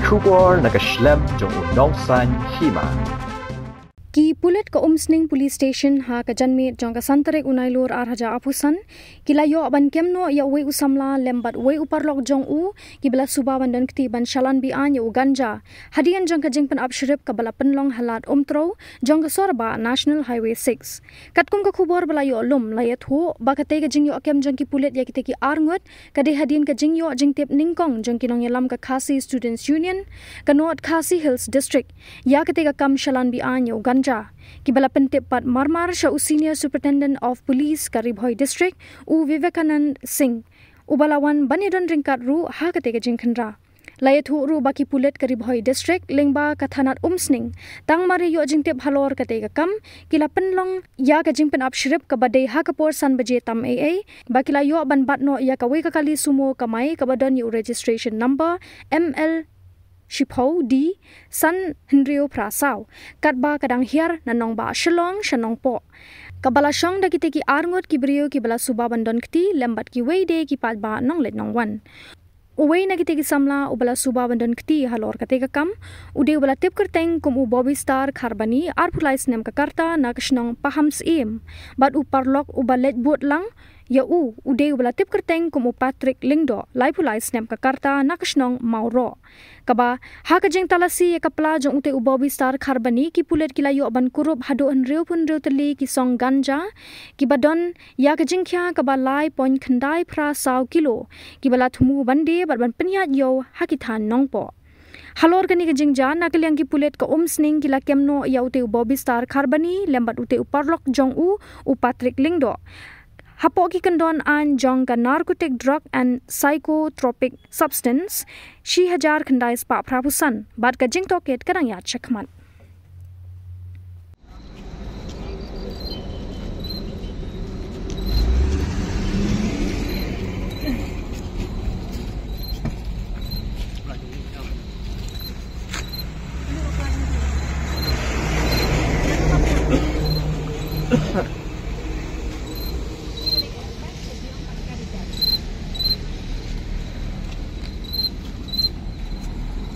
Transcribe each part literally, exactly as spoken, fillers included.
Khubor na ka shlem jong u nongsan hima. Ki pulit ka Umsning Police Station ha ka janmiet jong ka san tarik u Nailur ar hajar arphew san ki la ïoh ban kem noh ïa uwei u samla lem bad uwei u paralok jong u kiba la suba ban don kti ban shalan be-aiñ ïa u ganja hadien jong ka jingpynap shrip kaba la pynlong ha Lad Umtrew jong ka sor bah National Highway six. Katkum ka khubor ba la ïoh lum, la ïathuh ba katei ka jingïoh kem jong ki pulit ïa kitei ki arngut ka dei hadien ka jingïoh jingtip nyngkong jong ki nongïalam ka Khasi Students Union ka North Khasi Hills District ïa katei ka kam shalan be-aiñ ïa u ganja, kiba la pyntip pat marmar sha u Senior Superintendent of Police ka Ri Bhoi District, u Vivekanand Singh, uba la wan ban ïadon ryngkat ruh ha katei ka jingkhynra. La ïathuh ruh ba ki pulit ka Ri Bhoi District lyngba ka thanat Umsning, tang mar ïoh jingtip halor katei ka kam, ki la pynlong ïa ka jingpynap shrip kaba dei ha ka por san baje tam eiei, ba ki la ïoh ban bat noh ïa kawei ka kali sumo kamai kaba don ïa u registration number M L shiphew D san hynriew phra saw, katba ka dang hiar na nongbah Shillong sha Nongpoh, kaba la shong da kitei ki arngut ki briew kiba la suba ban don kti lem bad kiwei de ki paidbah nongleit nongwan. Uwei na kitei ki samla uba la suba ban don kti halor katei ka kam u dei uba la tip kyrteng kum u Bobby Star Kharbani, arphew lai snem ka karta, na ka shnong Pahamsyiem, bad u paralok uba leit bud lang ïa u u dei uba la tip kyrteng kum u Patrick Lyngdoh, laiphew lai snem ka karta, na ka shnong Mawroh. Kaba ha ka jingtalasi ïa ka pla jong utei u Bobby Star Kharbani, ki pulit ki la ïoh ban kurup haduh hynriewphew hynriew tylli ki song ganja kiba don ïa ka jingkhia kaba lai point khyndai phra saw kilo, kiba la thmu ban die bad ban pynïaid ïew ha ki thaiñ Nongpoh. Halor kane ka jingjia, na ka liang ki pulit ka Umsning ki la kem noh ïa utei u Bobby Star Kharbani lem bad utei u paralok jong u, u Patrick Lyngdoh, hapoh ki kyndon aiñ jong ka Narcotic Drug and Psychotropic Substance, shi hajar khyndai spah phraphew san, bad ka jingtohkit ka dang ïaid shakhmat.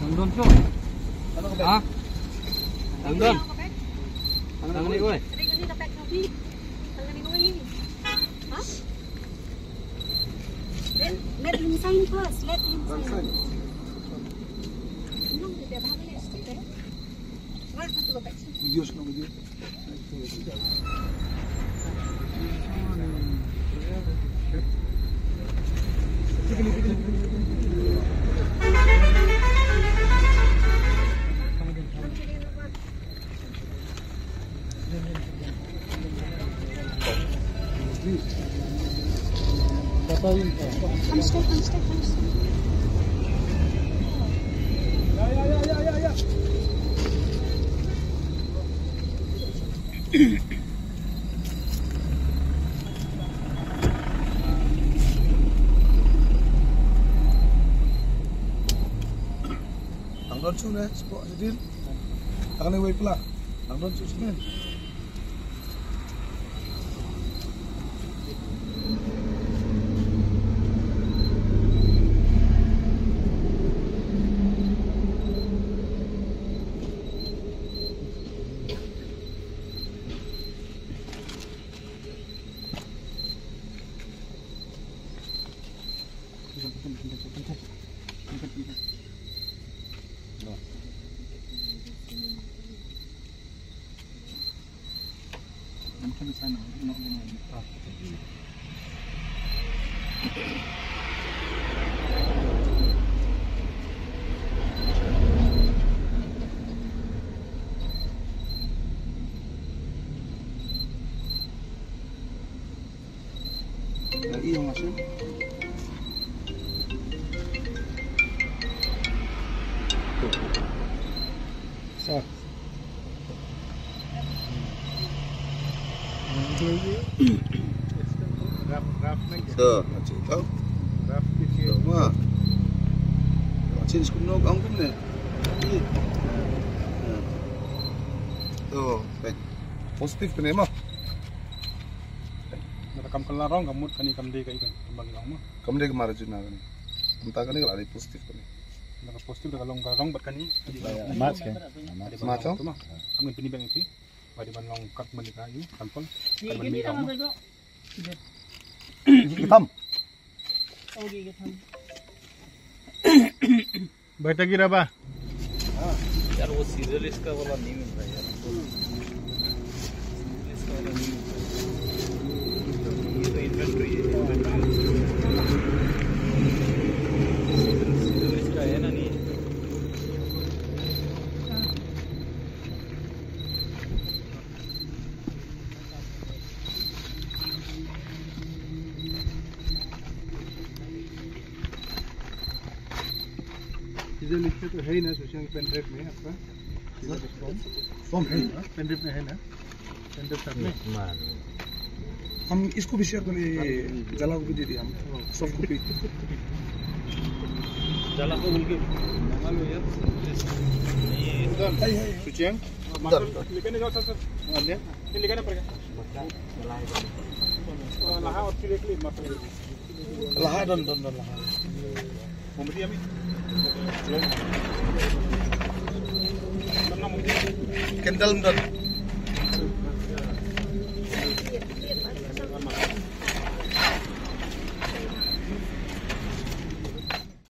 Nang don, Cok. Ha? Nang don. Nang ni, oi. Let, let him sign first. Let him sign. Sign. Video, sign video. Come straight, come straight, come straight. Nang don shuh ne, spot shuh din. Tang ne wei pla. Nang don shuh shuh din. Positive kane ma. Nda kam kan la rong ka mut kane kam dei ka i kan, kam bang i rong ma. Kam dei ka mara juna kane. Kumta kane ka la dei positive kane. Lada positive da ka long ka rong bad kane. Match ke. Match. Match. Am ngin pyni biang ïa phi. Ba dei ban long kat mani ka ïa sample. Kat mani ka. Kitam. Bai ta gira ba. यार, वो सीरियल इसका वाला नहीं मिल रहा है यार। सीरियल इसका वाला नहीं मिल रहा है। ये तो इन्वेंटरी है, इन्वेंटरी। सीरियल इसका है ना, नहीं है? इधर लिखे तो है ही ना, सुशांत पेन ड्राइव में आपका। फॉर्म है ही ना, पेन ड्राइव में है ना, पेन ड्राइव साथ में। हम इसको भी शेयर करें, जला को भी दे दिया हम, सॉफ्ट कॉपी। जला को उनके मंगा लो यार। नहीं है। है, है, है। सुचियंग? उधर, उधर। लेके नहीं जाओ सर, सर। हाँ, ले। नहीं, लेके ना पड़ेगा। लाहा और फिर एक ले, मत ले। Laha don, don, don, laha. Candle don.